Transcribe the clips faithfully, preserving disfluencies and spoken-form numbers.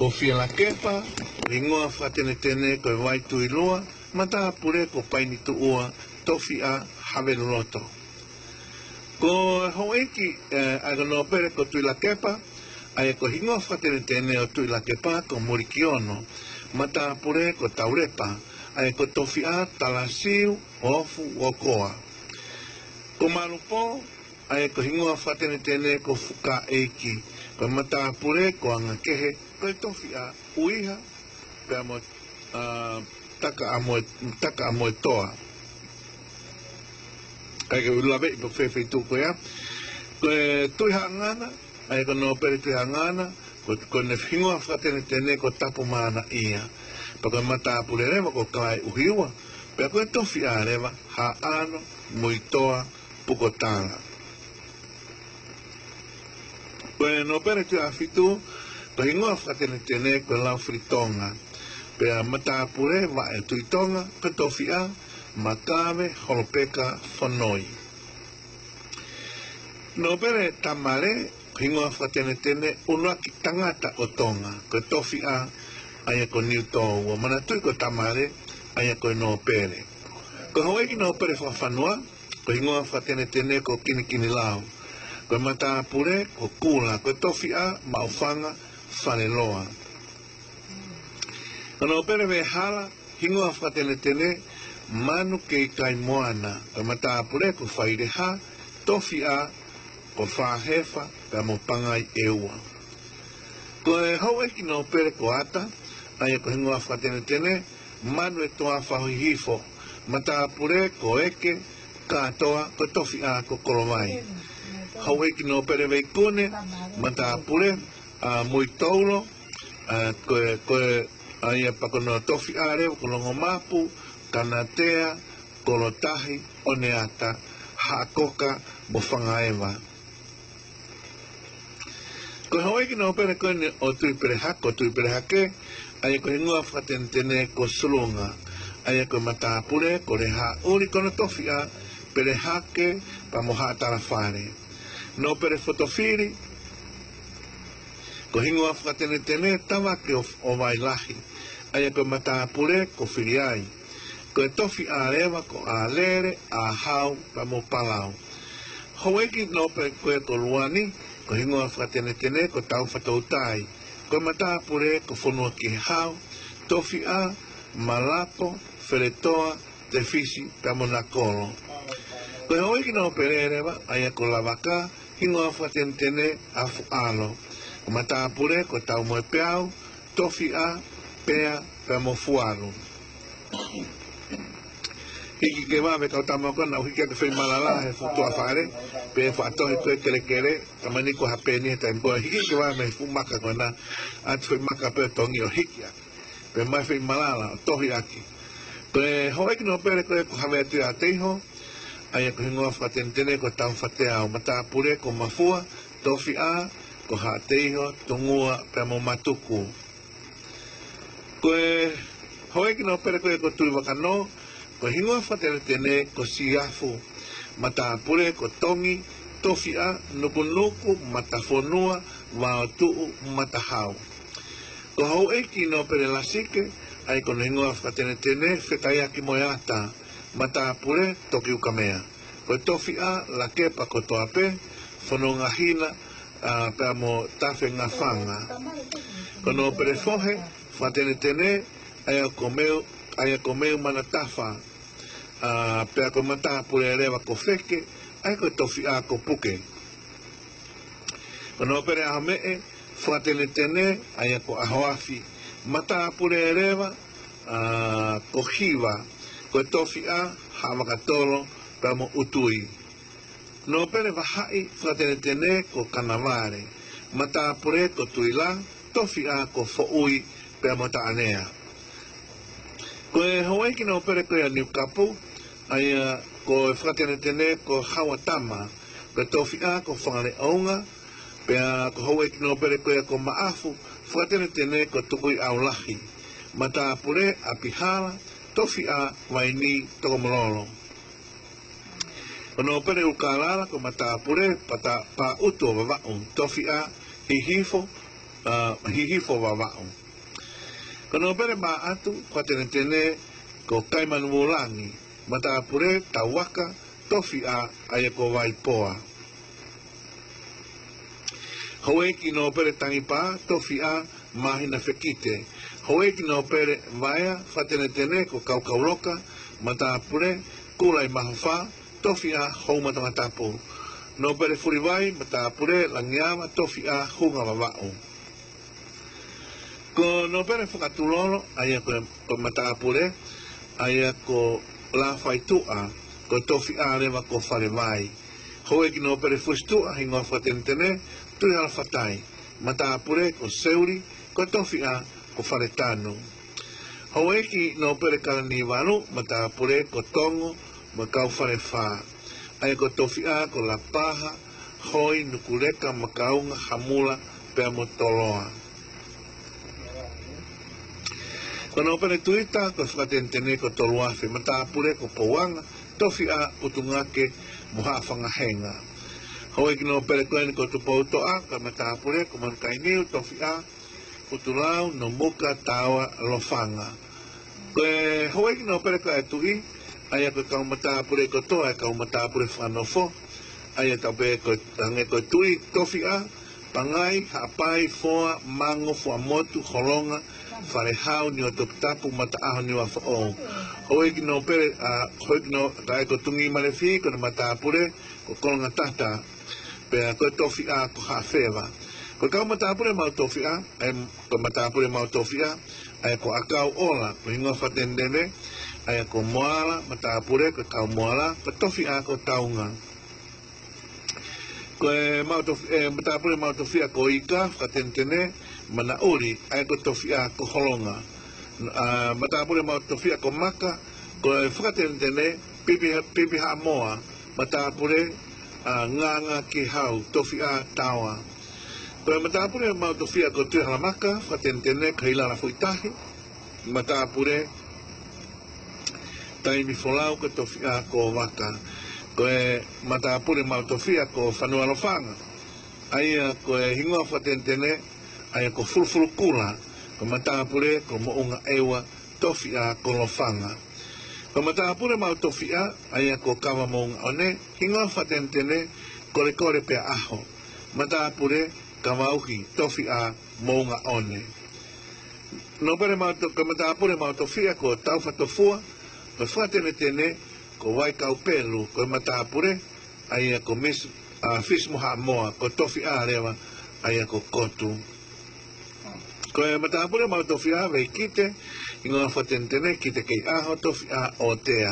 Ko Fielakepa, hingoa fakatenetene ko e Vaituilua, matāpule ko Painituʻua, tofiʻa Haveluloto. Ko e houʻeiki, ē, ʻa ia ko Nōpele ko Tuʻilakepa, ʻa ia ko e hingoa fakatenetene ʻo Tuʻilakepa ko Mulikiono, matāpule ko Taulepa, ʻa ia ko e tofiʻa Talasiu Ofu Okoa. Ko Malupō, ʻa ia ko e hingoa fakatenetene ko Fukaʻeiki, ko e matāpule ko Angakehe, ko e tofiʻa ʻUiha, pea mo, ā, Taka ʻa Moe, Taka ʻa Moetoa. ʻIkai ke u laveʻi pe ko fē feituʻu ko ia. Ko e Tuʻihaʻangana, ʻa ia ko Nōpele Tuʻihaʻangana, ko, ko ʻene hingoa fakatenetene ko Tapumanaʻia. Pea ko e matāpule leva ko Kalaeʻuhiua, pea ko e tofiʻa leva Haʻano Muitoa Pukotala. Ko e Nōpele Tuʻiʻāfitu, ko e hingoa fakatenetene ko Laufilitonga, pea matāpule Vaʻe Tuʻitonga, ko e tofiʻa Makave Holopeka Fonoi. Nōpele Tamale, ko e hingoa fakatenetene ʻUluaki Tangata ʻo Tonga, ko e tofiʻa ʻa ia ko Niutōua, manatuʻi ko Tamale ʻa ia ko e nōpele. Ko e houʻeiki nōpele fakafanua, ko e hingoa fakatenetene ko Kinikinilau, ko e matāpule ko Kula, ko e tofiʻa Maʻufanga Faleloa. Ko Nōpele Vehala, hingoa fakatenetene Manu Keikaimoana, ko e matāpule ko Faileha, tofiʻa ko Fāhefa pea mo Pangaiʻeua. Ko e houʻeiki nōpele ko Ata, ʻa ia ko e hingoa fakatenetene Manuetoa Faʻuhihifo, matāpule ko Eke Kātoa, ko e tofiʻa ko Kolovai. Houʻeiki nōpele Veikune, matāpule ʻa Muitoulo, ā, ko e, ko e, ʻa ia pea ko hono tofiʻa leva ko Longomapu, Kanatea, Kolotahi, ʻOneata, Haʻakoka mo Fangaeva. Ko e houʻeiki nōpele ko eni ʻo Tuʻipelehake, ko Tuʻipelehake, ʻa ia ko e hingoa fakatenetene ko Sulunga, ʻa ia ko e matāpule ko Lehaʻuli, ko hono tofiʻa Pelehake pea mo Haʻatalafale. Nōpele Fotofili, ko e hingoa fakatenetene Tavake ʻo, ʻo Vailahi, ʻa ia ko e matāpule ko Filiai, ko e tofiʻa leva ko ʻAlele, ʻAhau pea mo Palau. Houʻeiki nōpele ko ē ko Luani, ko e hingoa fakatenetene ko Taufatoutai, ko e matāpule ko Fonuakihau, tofiʻa Malapo, Feletoa, Tefisi pea mo Nakolo. Ko e houʻeiki nōpele leva, ʻa ia ko Lavaka, hingoa fakatenetene ʻAfuʻalo, ko e matāpule ko Taumoepeau, tofiʻa Pea pea mo Fualu. Hiki ke vave kau tama ko ena ʻo hiki ake fei malala he fuʻu tuʻa fale, pe faʻa tohi ko e kelekele, ka mani ko ha peni he taimi ko ē, hiki ke vave mei he fuʻu maka ko ena, ʻatu fei maka pē tongi ʻo hiki ake. Pe mai fei malala ʻo tohi ake. Ko e houʻeiki nōpele ko ē ko Havea Tuʻiʻateiho, ʻa ia ko e hingoa fakatenetene ko Taufateau, matāpule ko Mafua, tofiʻa ko Haʻateiho, Tungua pea mo Matuku. Ko e houʻeiki nōpele ko ē ko Tuʻivakanō, ko e hingoa fakatenetene ko Siafu, matāpule ko Tongi, tofiʻa Nukunuku, Matafonua, Vaotuʻu, Matahau. Ko e houʻeiki nōpele Lasike, ʻa ia ko hono hingoa fakatenetene Fetaiakimoeata, matāpule Tokiukamea. Ko e tofiʻa Lakepa Kotoa pē, Fonongahina, ā, pea mo Tafengafanga. Ko e nōpele Fohe fakatenetene, ʻa ia ko Meu, ʻa ia ko Meumanatafa, ā, pea ko e matāpule leva ko Feke, ʻa ia ko e tofiʻa ko Puke. Ko e nōpele ʻAhomeʻe fakatenetene, ʻa ia ko ʻAhoafi, matāpule leva, ā, ko Hiva, ko e tofiʻa Haʻavakatolo pea mo ʻUtui. Nōpele Vahaʻi fakatenetene ko Kanavale, matāpule ko Tuila, tofiʻa ko Foʻui pea mo Taʻanea. Ko e houʻeiki nōpele ko ia Niukapu, ʻa ia ko e fakatenetene ko Hauatama, ko e tofiʻa ko Fangaleʻounga, pea ko e houʻeiki nōpele ko ia ko Maʻafu, fakatenetene ko Tukuiʻaulahi, matāpule ʻApihala, tofiʻa Vaini Tokomololo. Ko e nōpele ʻUlukālala ko e matāpule Pata, Pāʻutu ʻo Vavaʻu, tofiʻa Hihifo, ʻa Hihifo Vavaʻu. Ko Nōpele Maʻatu, fakatenetene ko Kaimanu Vulangi, matāpule Tauaka, tofiʻa ʻa ia ko Vaipoa. Houʻeiki Nōpele Tangipā, tofiʻa Māhina Fekite. Houʻeiki Nōpele Vaea, fakatenetene ko Kaukauloka, matāpule Kulaimahofa, tofiʻa Houma Tongatapu. Nōpele Fulivai, matāpule Langiava, tofiʻa Hunga Vavaʻu. Ko Nōpele Fakatulolo, ʻa ia ko, ko matāpule, ʻa ia ko Lafaituʻa, ko tofiʻa leva ko Falevai. Houʻeiki Nōpele Fusituʻa, hingoa fakatenetene, Tuʻihalafatai, matāpule ko Seuli, ko tofiʻa ko Faletanu. Houʻeiki Nōpele Kalaniuvalu, matāpule ko Tongo mo e kau Falefā. ʻA ia ko tofiʻa ko Lapaha, Hoi, Nukuleka, Makaunga, Hamula, pea mo Toloa. Ko Nōpele Tuita, ko e fakatenetene ko Toluafe, matāpule ko Pouanga, tofiʻa ʻUtungake mo Haʻafangahenga. Houʻeiki Nōpele ko eni ko Tupoutoʻa, ko e matāpule ko Manukainiu, tofiʻa ʻUtulau, Nomuka, Taoa, Lofanga. Ko e houʻeiki Nōpele ko e Tuʻi, ʻa ia ko e kau matāpule kotoa ʻa e kau matāpule fakanofo, ʻa ia tau pehē ko e, hangē ko e Tuʻi, tofiʻa Pangai, Haʻapai, Foa, Mango, Fuaʻamotu, Holonga, Falehau, Niuatoputapu, Mataʻaho, Niuafoʻou. Houʻeiki Nōpele, ʻa, houʻeiki Nō, ʻa ia ko Tungimalefi, ko hono matāpule ko Kolongatata, pea ko e tofiʻa ko Haʻafeva. Ko e kau matāpule maʻu tofiʻa, ʻa ia ko e matāpule maʻu tofiʻa, ʻa ia ko ʻAkauʻola, ko e hingoa fakatenetene, ʻa ia ko Moala, matāpule ko Kaumoala, ko e tofiʻa ko Taunga. Ko e maʻu tof-, e, matāpule maʻu tofiʻa ko Ika, fakatenetene, Manaʻuli, ʻa ia ko e tofiʻa ko Holonga. ʻA, matāpule maʻu tofiʻa ko Maka, ko e fakatenetene, Pipi, Pipihaʻamoa, matāpule, ʻa, Ngangakihau, tofiʻa Taoa. Ko e matāpule maʻu tofiʻa ko Tuʻihalamaka, fakatenetene ko Hilalafoʻitahi, matāpule Taimifolau, ko e tofiʻa ko Vaka. Ko e matāpule maʻu tofiʻa ko Fanualofanga, ʻa ia ko e hingoa fakatenetene, ʻa ia ko Fulufulukula, ko e matāpule ko Moʻungaʻeua, tofiʻa ko Lofanga. Ko e matāpule maʻu tofiʻa, ʻa ia ko Kavamoʻungaʻone, hingoa fakatenetene, Kolekole pea ʻAho, matāpule Kavauhi, tofiʻa Moʻungaʻone. Nōpele maʻu to-, ko e matāpule maʻu tofiʻa ko Taufatofua, ko e fakatenetene ko Vaikaupelu, ko e matāpule, ʻa ia ko Miss, ʻa, Fisi mo Haʻamoa, ko e tofiʻa leva, ʻa ia ko Kotu. Ko e matāpule maʻu tofiʻa Veikite, hingoa fakatenetene Kitekeiʻaho, tofiʻa ʻOtea.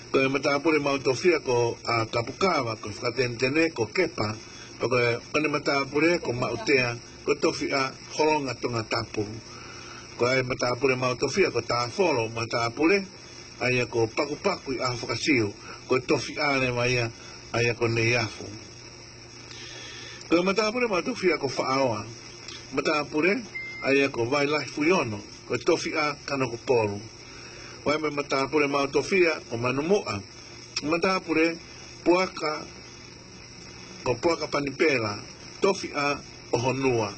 Ko e matāpule maʻu tofiʻa ko, ʻa, Kapukava, ko e fakatenetene ko Kepa, pea ko e, ko hono matāpule ko Maʻutea, ko e tofiʻa Holonga Tongatapu. Ko e matāpule maʻu tofiʻa ko Tāfolo, matāpule, ʻa ia ko Pakupaku ʻi ʻAho Fakasiu, ko e tofiʻa leva ia, ʻa ia ko Neiafu. Ko e matāpule maʻu tofiʻa ko Faʻaoa, matāpule, ʻa ia ko Vailahi Fuiono, ko e tofiʻa Kanokupolu. Ko e matāpule maʻu tofiʻa ko Manumuʻa, matāpule Puaka, ko Puaka Panipela, tofiʻa ʻOhonua.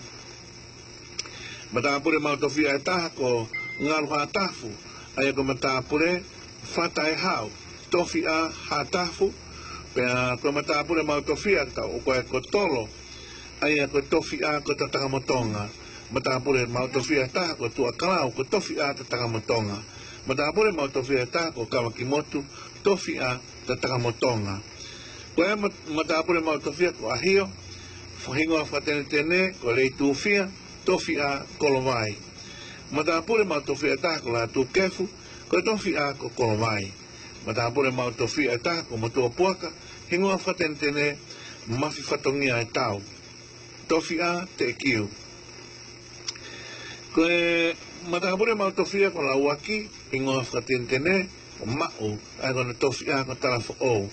Matāpule maʻu tofiʻa ʻe taha ko Ngalu Haʻatafu, ʻa ia ko e matāpule Fataʻehau, tofiʻa Haʻatafu, pea ko e matāpule maʻu tofiʻa ʻe taha ko e ko Tolo, ʻa ia ko e tofiʻa ko Tatakamotonga. Matāpule maʻu tofiʻa ʻe taha ko Tuʻakalau, ko e tofiʻa Tatakamotonga. Matāpule maʻu tofiʻa ʻe taha ko Kavakimotu, tofiʻa Tatakamotonga. Ko e mat-, matāpule maʻu tofiʻa ko ʻAhio, fo-, hingoa fakatenetene ko Leitufia, tofiʻa Kolovai. Matāpule maʻu tofiʻa ʻe taha ko Lātūkefu, ko e tofiʻa ko Kolovai. Matāpule maʻu tofiʻa ʻe taha ko Motuʻapuaka, hingoa fakatenetene Mafifatongiaetau, tofiʻa Teʻekiu. Ko e matāpule maʻu tofiʻa ko Lauaki, hingoa fakatenetene ko Maʻu, ʻa ia ko hono tofiʻa ko Talafoʻou.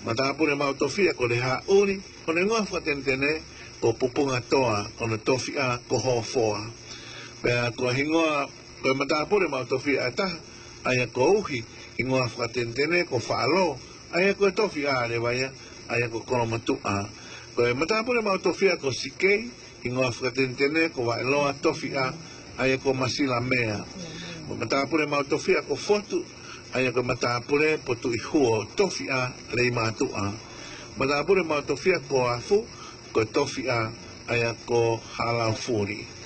Matāpule maʻu tofiʻa ko Lehaʻuli, ko hono hingoa fakatenetene ko Pupungatoa, ko hono tofiʻa ko Hofoa. Pea ko e hingoa, ko e matāpule maʻu tofiʻa ʻe taha, ʻa ia ko Uhi, hingoa fakatenetene ko Faʻalō, ʻa ia ko e tofiʻa leva ia, ʻa ia ko Kolomotuʻa. Ko e matāpule maʻu tofiʻa ko Sikei, hingoa fakatenetene ko Vaeloa Tofiʻa, ʻa ia ko Masilamea. Mo e matāpule maʻu tofiʻa ko Fotu, ʻa ia ko e matāpule Potuʻihuo Tofiʻa Leimātuʻa. Matāpule maʻu tofiʻa ko Afu, ko Tofiʻa, ʻa ia ko Halaufuli.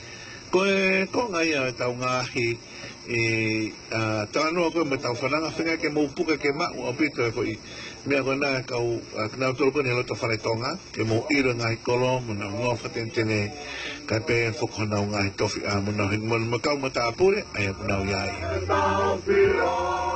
Ko e konga ia ʻetau ngaahi ʻi, ʻa, talanoa ko ē mo ʻetau fananga, feinga ke mou puke ke maʻu ʻaupito e foʻi meʻa ko ena ʻa e kau, ʻa, kinautolu ko eni he loto fale Tonga, ke mou ʻilo e ngaahi kolo mo honau hingoa fakatenetene, kae pehē foki honau ngaahi tofiʻa mo honau hin-, mo, mo e kau matāpule ʻa ia ʻoku nau ʻi ai.